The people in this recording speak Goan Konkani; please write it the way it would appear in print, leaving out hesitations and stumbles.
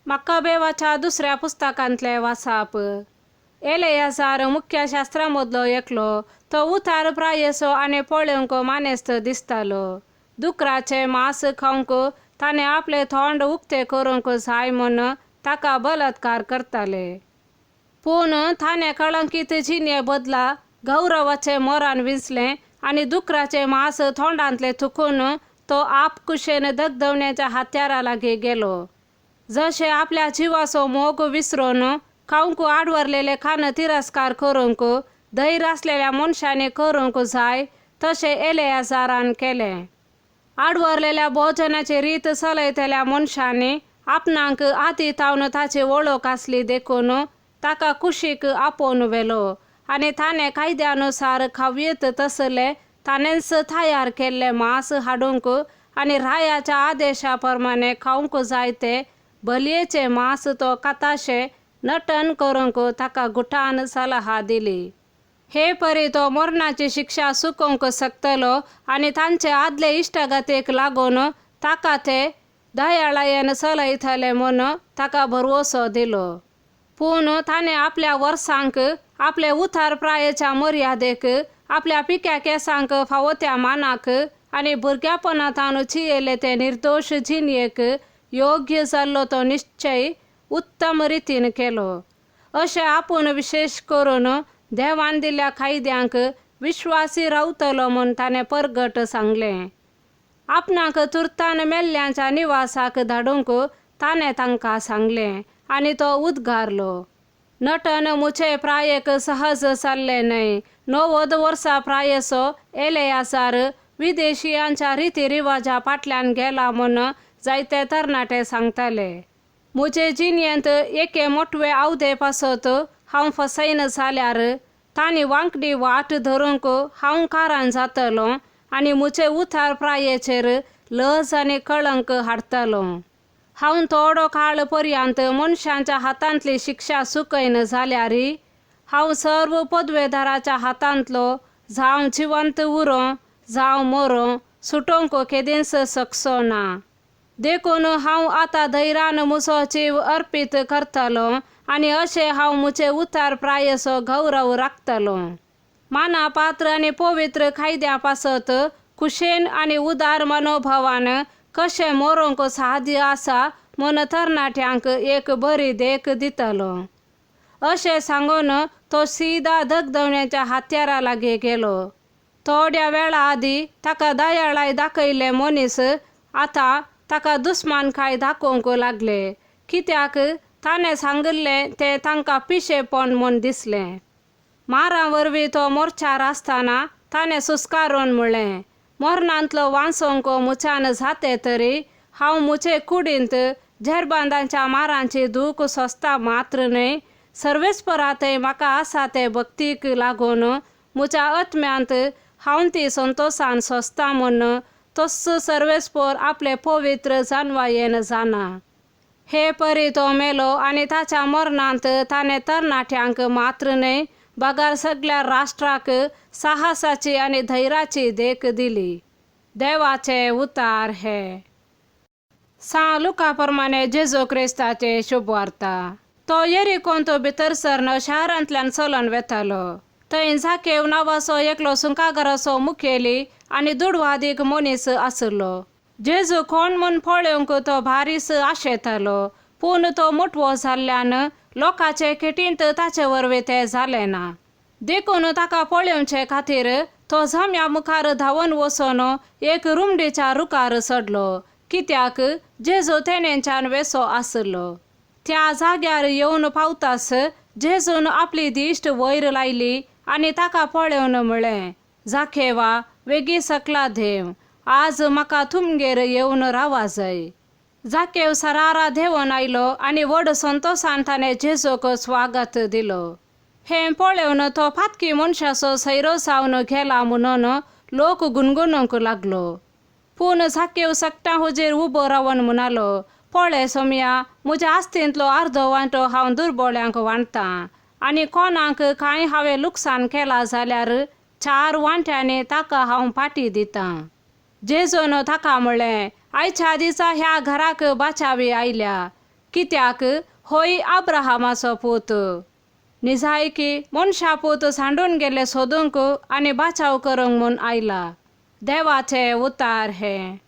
मक्कबेवाच्या दुसऱ्या पुस्तकांतलें वासाप. एलेयाजार मुख्य शास्त्रा मदलो एकलो. तो उतार प्रायेचो आनी पळोवंक मानेस्त दिसतालो. दुकराचें मांस खावंक ताणें आपलें तोंड उक्तें करूंक जाय म्हूण ताका बलात्कार करताले. पूण ताणें कळंकीत जिणे बदला गौरवाचें मोरान विंचलें आनी दुकराचें मांस तोंडांतलें थुकून तो आपकुशेन दगदवण्याच्या हत्यारा लागीं गेलो. जशें आपल्या जिवाचो मोग विसरून खावंक आडवरलेले खाण तिरस्कार करूंक धैर्य आसलेल्या मनशांनी करूंक जाय तशें एलेयाजारान केलें. आडवरलेल्या भोजनाची रीत चलयतल्या मनशांनी आपणाक आदी तावन ताची वळख आसली देखून ताका कुशीक आपोवन व्हेलो आनी ताणें कायद्यानुसार खावयेत तसलें ताणेंच तयार केल्लें मांस हाडूंक आनी रायाच्या आदेशा प्रमाणे खावंक जाय तें बलयेचें मांस तो खाताशें नटन करूंक ताका गुटान सलाह दिली. हे परी तो मरणाची शिक्षा चुकोवंक शकतलो आनी तांचे आदले इश्टागतीक लागून ताका ते दयाळायेन चलयतले म्हूण ताका भरवसो दिलो. पूण ताणें आपल्या वर्सांक आपले उतार प्रायेच्या मर्यादेक आपल्या पिक्या केंसांक फावो त्या मानाक आनी भुरग्यापणांत चियेले ते निर्दोश जिणेक योग्य जाल्लो तो निश्चय उत्तम रितीन केलो. अशें आपूण विशेश करून देवान दिल्ल्या कायद्यांक विश्वासी रावतलो म्हूण ताणें परगट सांगलें. आपणाक तुर्तान मेल्ल्यांच्या निवासाक धाडूंक ताणें तांकां सांगलें आनी तो उद्गारलो. नटन मुचे प्रायेक सहज जाल्लें न्हय. 90 वर्सां प्रायेचो एलेयाजार विदेशियांच्या रिती रिवाजा फाटल्यान गेला म्हूण जायते तरणाटे सांगताले. म्हजे जिणेंत एके मोटवे आवदे पासत हांव फसयन जाल्यार तांणी वांकडी वाट धरूंक हांव कारण जातलो आनी म्हजे उतार प्रायेचेर लज आनी कळंक हाडटलो. हांव थोडो काळ पर्यंत मनशांच्या हातांतली शिक्षा चुकयन जाल्यार हांव सर्व पदवेदाराच्या हातांतलो जावं जिवंत उरों जावं मरों सुटोवंक केदींच शकचो ना. देखून हांव आतां धैर्यान म्हजो जीव अर्पीत करतलो आनी अशें हांव म्हजे उतार प्रायेचो गौरव राखतलो. माना पात्र आनी पवित्र कायद्या पासत कुशेन आनी उदार मनोभावान कशें मरोंक साध्य आसा म्हूण तरणाट्यांक एक बरी देख दितलो. अशें सांगून तो सीदा दगदवण्याच्या हत्यारा लागीं गेलो. थोड्या वेळा आदीं ताका दयाळाय दाखयल्ले मनीस आतां ताका दुस्मानकाय दाखोवंक लागले. कित्याक ताणें सांगिल्लें तें तांकां पिशेपण म्हूण दिसलें. मारां वरवीं तो मोर्चार आसतना ताणें सुस्कारून म्हणलें, मरणांतलो वांचोवंक म्हज्यान जाते तरी हांव म्हजे कुडींत झेरबांदांच्या मारांची दूख सोंसता मात्र न्हय सर्वेस्परांतय म्हाका आसा ते भक्तीक लागून म्हज्या आत्म्यांत हांव ती संतोशान सोंसता म्हूण तोच सर्वेस्पर आपले पवित्र जानवायेन जाणा. हे परी तो मेलो आनी ताच्या मरणांत ताणें तरणाट्यांक मात्र न्हय बगर सगळ्या राष्ट्राक साहसाची आनी धैर्याची देख दिली. देवाचे उतार हे. सां लुका प्रमाणे जेजू क्रिस्ताचे शुभवार्ता. तो येरिकोंत भितर सरन शारांतल्यान चलून वेतालो. थंय जाकेव नांवाचो एकलो सुंकागराचो मुखेली आनी दुडवादीक मनीस आशिल्लो. जेजू कोण म्हूण पळोवंक तो भारीच आशेतालो. पूण तो मोटवो जाल्ल्यान लोकांचे खेटींत ताचे वरवीं तें जालें ना. देखून ताका पळोवचे खातीर तो जम्या मुखार धांवन वचून एक रुमडीच्या रुखार चडलो. कित्याक जेजू तेणेच्यान वेसो आशिल्लो. त्या जाग्यार येवन पावताच जेजून आपली दिश्ट वयर लायली आनी ताका पळोवन म्हळें, जाखेवा वेगीं सकला देव, आज म्हाका तुमगेर येवन रावा जाय. जाकेव सरारा देंवन आयलो आनी व्हड संतोशान ताणें जेजूक स्वागत दिलो. हें पळोवन तो पातकी मनशाचो सैरो जावन गेला म्हणून लोक गुणगुणूंक लागलो. पूण जाकेव सगटां हुजीर उबो रावन म्हणालो, पळय सोमया, म्हज्या आस्तींतलो अर्दो वांटो हांव दुर्बोळ्यांक वांटतां आनी कोणाक कांय हांवें लुकसाण केलां जाल्यार 4 वांट्यांनी ताका हांव फाटी दितां. जेजून ताका म्हणलें, आयच्या दिसा ह्या घराक बाचावी आयल्या. कित्याक होय अब्राहमाचो पूत. निजायकी मनशा पूत सांडून गेल्ले सोदूंक आनी बाचाव करूंक म्हूण आयला. देवाचें उतार हें.